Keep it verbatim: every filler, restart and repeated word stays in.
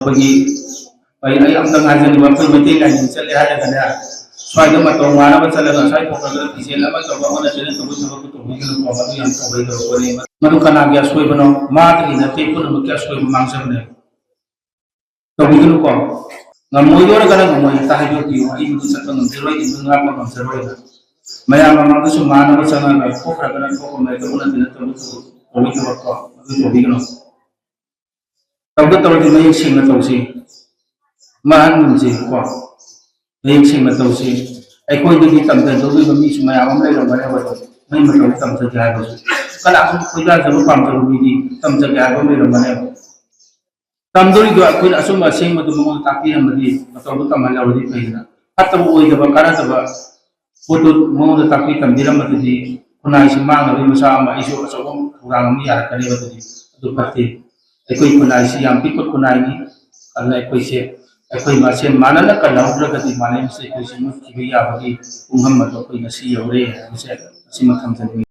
ꯑꯩꯈꯣꯏꯒꯤ ꯑꯩ ꯑꯩ ꯑꯝꯇꯪ ꯍꯥꯏꯖꯅꯤꯡꯕ, ꯑꯩꯈꯣꯏ ꯃꯩꯇꯩ ꯂꯥꯏꯅꯤꯡ ꯆꯠꯂꯦ ꯍꯥꯏꯔꯒꯅꯦ, ꯁ꯭ꯋꯥꯏꯗ ꯃꯇꯧ ꯃꯥꯟꯅꯕ ꯆꯠꯂꯒ ꯁ꯭ꯋꯥꯏ ꯊꯣꯛꯄꯗ ꯐꯤꯖꯦꯜ ꯑꯃ ꯇꯧꯕ ꯑꯃꯅ ꯆꯠꯂꯦ ꯇꯧꯕ ꯊꯕꯛꯇꯨ ꯇꯧꯕꯤꯒꯅꯨꯀꯣ꯫ ꯃꯗꯨ ꯌꯥꯝ ꯇꯧꯕꯩꯗꯕ ꯄꯣꯠꯅꯤ꯫ ꯃꯗꯨ ꯀꯅꯥꯒꯤ ꯑꯁꯣꯏꯕꯅꯣ? ꯃꯥꯗꯒꯤ ꯅꯠꯇꯦ, ꯄꯨꯝꯅꯃꯛꯀꯤ ꯑꯁꯣꯏꯕ ꯃꯥꯡꯖꯕꯅꯦ꯫ ꯇꯧꯕꯤꯒꯅꯨꯀꯣ꯫ ꯉꯝꯃꯣꯏꯗꯣꯔꯒꯅ ꯉꯝꯃꯣꯏ ꯍꯦꯛꯇ ꯍꯥꯏꯗꯣꯛꯄꯤꯌꯨ꯫ ꯑꯩ ꯃꯗꯨ ꯆꯠꯄ ꯉꯝꯖꯔꯣꯏ, ꯏꯟꯗꯨ ꯉꯥꯛꯄ ꯉꯝꯖꯔꯣꯏꯅ꯫ ꯃꯌꯥꯝ ꯃꯃꯥꯡꯗꯁꯨ ꯃꯥꯟꯅꯕ ꯆꯪꯉꯒ ꯊꯣꯛꯈ꯭ꯔꯒꯅ ꯊꯣꯛꯄ ꯃꯌꯥꯝꯗ ꯎꯅ ꯇꯧꯕ ꯊꯕꯛꯇꯣ ꯑꯗꯨ ꯇꯧꯕꯤꯒꯅꯨ꯫ ꯇꯧꯗ ꯇꯧꯔꯗꯤ ꯃꯌꯦꯛ ꯁꯦꯡꯅ ꯇꯧꯁꯤ꯫ ꯃꯍꯟꯒꯨꯝꯁꯤ ꯀꯣ꯫ ꯃꯌꯦꯛ ꯁꯦꯡꯅ ꯇꯧꯁꯤ꯫ ꯑꯩꯈꯣꯏꯗꯒꯤ ꯇꯝꯖꯗꯧꯔꯤꯕ ꯃꯤꯁꯨ ꯃꯌꯥꯝ ꯑꯃ ꯂꯩꯔꯝꯒꯅꯦꯕ꯫ ꯃꯩ ꯃꯇꯧ ꯇꯝꯖꯒꯦ ꯍꯥꯏꯕꯁꯨ ꯀꯅꯥꯒꯨꯝꯕ ꯈꯣꯏꯗꯥꯖꯕ ꯄꯥꯝꯖꯕ ꯃꯤꯗꯤ ꯇꯝꯖꯒꯦ ꯍꯥꯏꯕ ꯑꯃ ꯂꯩꯔꯝꯒꯅꯦꯕ꯫ ꯇꯝꯗꯣꯔꯤꯗꯣ ꯑꯩꯈꯣꯏꯅ ꯑꯆꯨꯝꯕ ꯑꯁꯦꯡꯕꯗꯨ ꯃꯉꯣꯟꯗ ꯇꯥꯛꯄꯤꯔꯝꯃꯗꯤ ꯃꯇꯧꯗꯨ ꯇꯝꯍꯜꯍꯧꯔꯗꯤ ꯐꯩꯗꯅ꯫ ꯐꯠꯇꯕ ꯑꯣꯏꯗꯕ ꯀꯥꯟꯅꯗꯕ ꯄꯣꯠꯇꯨ ꯃꯉꯣꯟꯗ ꯇꯥꯛꯄꯤ ꯇꯝꯕꯤꯔꯝꯕꯗꯨꯗꯤ ꯈꯨꯟꯅꯥꯏꯁꯤ ꯃꯥꯡꯅꯕꯒꯤ ꯃꯆꯥꯛ ꯑꯃ ꯑꯩꯁꯨ ꯑꯆꯧꯕ ꯊꯧꯗꯥꯡ ꯑꯃ ꯌꯥꯔꯛꯀꯅꯦꯕ꯫ ꯑꯗꯨꯗꯤ ꯑꯗꯨ ꯐꯠꯇꯦ꯫ ꯑꯩꯈꯣꯏ ꯈꯨꯟꯅꯥꯏꯁꯤ ꯌꯥꯝ ꯄꯤꯛꯄ ꯈꯨꯟꯅꯥꯏꯅꯤ꯫ ꯑꯗꯨꯅ ꯑꯩꯈꯣꯏꯁꯦ ꯑꯩꯈꯣꯏ ꯃꯁꯦꯟ ꯃꯥꯟꯅꯅ ꯀꯜꯍꯧꯗ꯭ꯔꯒꯗꯤ ꯃꯥꯂꯦꯝꯁꯦ ꯑꯩꯈꯣꯏꯁꯦ ꯃꯨꯠꯈꯤꯕ ꯌꯥꯕꯒꯤ ꯄꯨꯡꯐꯝ ꯑꯗꯣ ꯑꯩꯈꯣꯏ ꯉꯁꯤ ꯌꯧꯔꯦ ꯍꯥꯏꯕꯁꯦ ꯃꯁꯤꯃ ꯊꯝꯖꯅꯤꯡꯉꯤ꯫